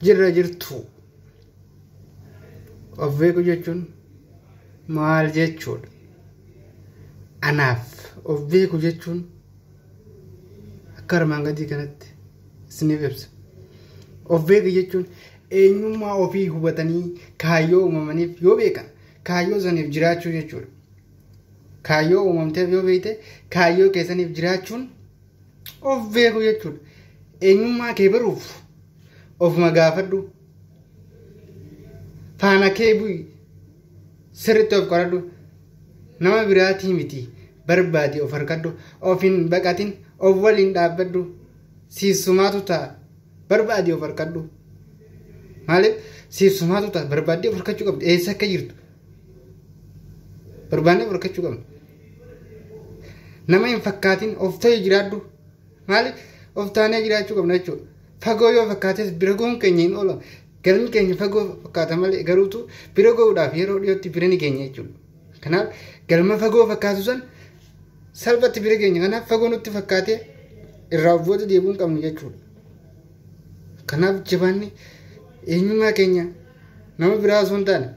Jirra jirtu. Of beekuu jechuun maal jechuudha? Anaaf of beekuu jechuun akka armaan gadii kanatti isiniif ibsa. Of beekuu jechuun eenyummaa ofii hubatanii kaayyoo uumamaniif yoo beekan kaayyoo saniif jiraachuu jechuudha. Kaayyoo uumamteef yoo beekte kaayyoo keessaniif jiraachuun of beekuu jechuudha. Eenyummaa kee baruuf ofuma gaafadhu. Faana kee bu'i. Sirriitti of qoradhu. Nama biraatii miti barbaadi of harkadhu. Of hin baqatin of waliin dhaabbadhu. Siif sumaatu ta'a barbaadi of harkadhu. Maaliif siif sumaatu ta'a barbaaddee of harkachuu qabdi eessa akka jirtu. Barbaannee of harkachuu qabna. Nama hin fakkaatin of ta'e jiraadhu. Maaliif of taanee jiraachuu qabna jechuudha. Fagoo yoo fakkaates bira goon keenya hin oolu. Galmi keenya fagoo fakkaata malee garuutu bira go'uudhaaf yeroo dhiyootti bira ni keenya jechuudha. Kanaaf galma fagoo fakkaatu san salphatti bira keenya. Kanaaf fagoo nutti fakkaatee irraa of booda deebi'uu hin qabnu jechuudha. Kanaaf jabaanni eenyummaa keenya nama biraa osoo hin taane